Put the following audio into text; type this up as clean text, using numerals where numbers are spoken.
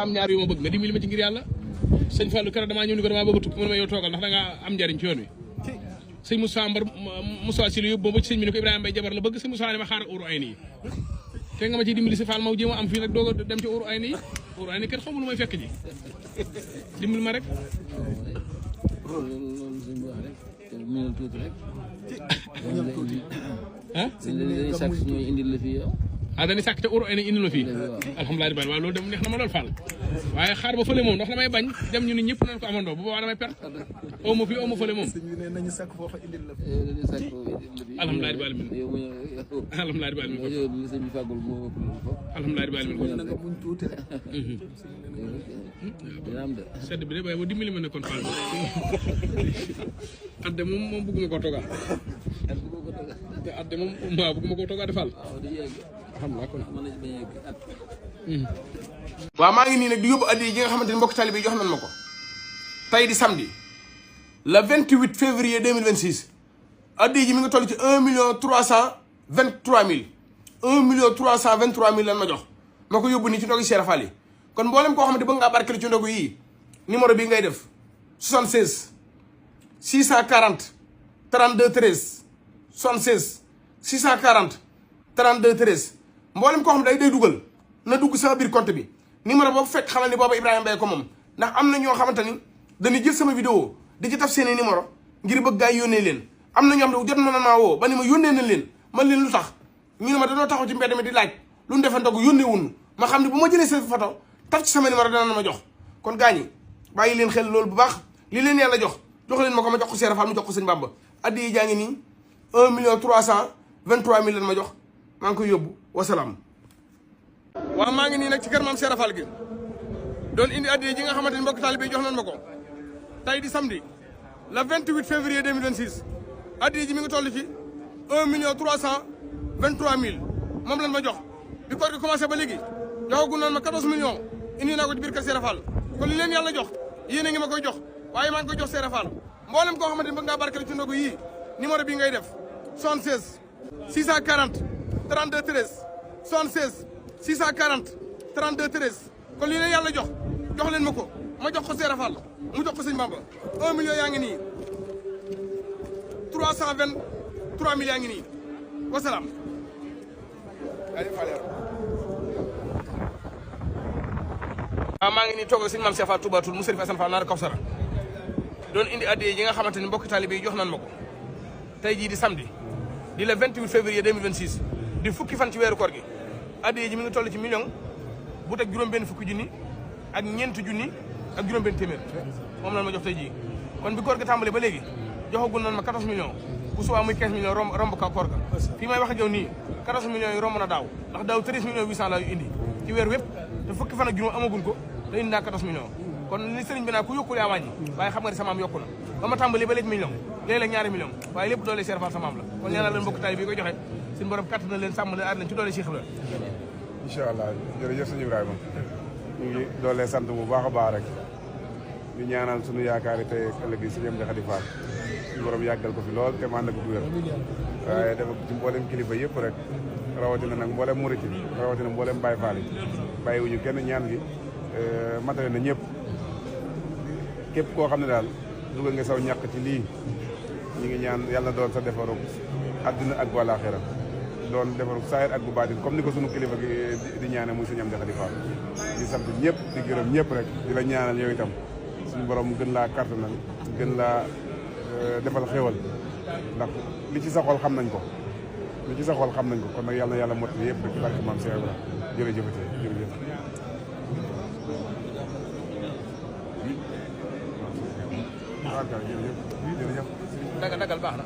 am ñaar yu ma bëgg nga dimbali ma ci ngir yàlla sëñ Fallou keroog damaa ñëw ni ko damaa bëgg a tukki mu ne ma yow toogal ndax da nga am njariñ ci yoon wi sëñ Moussa Mbar Moussa si lu yóbbu ba ci sëñ bi ne ko Ibrahima Mbaye jabar la bëgg sëñ Moussa ne ma xaar uru ay nii te nga ma ciy dimbali si Fall ma jéem a am fii nag doog a dem ci uru ay nii kenn xamul lu may fekk ji dimbali ma rek ah dañuy sàkk te uru ay nii indi la fii alhamdulilah rabbil waaw loolu dem neex na ma lool Fall waaye xaar ba fële moom ndax damay bañ dem ñu ni ñëpp nañ ko amandoo bu boobaa damay perte oo ma fii oo ma fële moom alhamdulilah rabbil alamin alhamdulilah rabbil alamin alhamdulilah rabbil alamin sedd bi de waaye boo dimbali ma ne kon Fall adde moom bëgguma koo toogaa te adde moom waaw bëgguma koo toogaa de Fall alhamdulilah kon waaw maa ngi nii nag di yóbbu addi yi nga xamante ni mbokk talibé yi jox nañ ma ko tey di samedi le 28 février 2026 addi ji mi ngi toll ci 1,323,000 1,323,000 lan ma jox ma ko yóbbu nii ci ndogu Cheikh Fall yi kon mboolem koo xamante bëgg ngaa barkelu ci ndogu yii numéro bii ngay def 76 640 32 13 76 640 32 13 mboolem koo xam ne day dugal na dugg sama biir compte bi numéro boobu fekk xamal ni booba Ibrahima Mbaye ko moom ndax am na ñoo xamante ni dañuy jël sama vidéo di ci taf seeni numéro ngir bëgg gaay yónnee leen am na ñoo xam ne jot na maa woo ba ni ma yónnee nañ leen man leen lu tax ñu ne ma dañoo taxaw ci mbedd mi di laaj lu ñu defante ko yónnee wunu ma xam ne bu ma jëlee seen photo taf ci sama numéro dana ma jox kon gaañi bàyyi leen xel loolu bu baax li leen yàlla jox leen ma ko ma jox ko Cheikh Fall mu jox ko sëñ Bamba addi yi jaa ngi nii 1,323,000 lan ma jox maa ngi koy yóbbu wasalaam waaw maa ngi nii nag ci kër maam Cheikh Fall gi doon indi addiya ji nga xamante ni mbokk taalibe yi jox nañ ma ko tey di samedi le 28 février 2026 addiya ji mi ngi toll ci 1,323,000 moom lan ma jox bi koor gi commencé ba léegi joxagu naan ma 14 millions indi naa ko ci biir kër Cheikh Fall kon li leen yàlla jox yéen a ngi ma koy jox waaye maa ngi koy jox Cheikh Fall mboolem koo xamante ni bëgg ngaa barkeel ci ndogu yii numéro bii ngay def 76 640 32 13 76 640 32 13 kon lii leen yàlla jox leen ma ko ma jox ko Cheikh Fall mu jox ko sëñ Bamba 1 million yaa ngi nii 323 mille yaa ngi nii wasalaam. waaw maa ngi nii toog ak sëñ Mame Cheikh Fall Touba Toul mu Sëriñ Assane Fall naar Kawsara doon indi addiya yi nga xamante ni mbokki taalibe yi jox nañ ma ko tey jii di samedi di le 28 février 2026 di fukki fan ci weeru koor gi addiya ji mi ngi toll ci million bu teg juróom-benn fukki junni ak ñeenti junni ak juróom-benn téeméer moom lan ma jox tey jii kon bi koor gi tàmbalee ba léegi joxagul nañ ma 14 millions bu subaa muy 15 millions romb ka koor ga fii may wax ak yow nii 14 millions yi romb na daaw ndax daaw 13 millions 800 la yu indi ci weer wépp te fukki fan ak juróom amagun ko te indi naa 14 millions kon li sëriñ bi naa ku yokkul yaa wàññi waaye xam nga ne sa maam yokku na ba ma tàmbalee ba léegi million léeg-léeg ñaari million waaye lépp doole Cheikh Fall sa maam la kon ñaanal leen mbokk taali bi koy joxe suñu borom kàtt na leen sàmm leen aar leen ci doole Cheikh la incha allah jërëjëf sëñ Ibrahima ñu ngi doolee sant bu baax a baax rek ñu ñaanal suñu yaakaar yi tey ëllëg yi sëñ Amdi Khady Fall suñu borom yàggal ko fi lool te mu ànd ak wér waaye dafa ci mboolem kilifa yëpp rek rawatina nag mboolem murit yi rawatina mboolem Baye Fall yi bàyyiwuñu kenn ñaan gi matale na ñëpp képp koo xam ne daal dugal nga saw ñàkk ci lii ñu ngi ñaan yàlla doon sa defaru àdduna ak bu àllaaxira doon defaru saayir ak bu baatin comme ni ko sunu kilifa gi di ñaane muy sëñ Amdi Khady Fall di sant ñëpp di gërëm ñëpp rek di la ñaanal yow itam suñu borom gën laa kàttanal gën laa defal xéwal ndax li ci sa xol xam nañ ko li ci sa xol xam nañ ko kon nag yàlla na yàlla mottali yëpp rek ci barke maam Cheikh Ibrahima jërëjëfati jërëjëf dagal baax na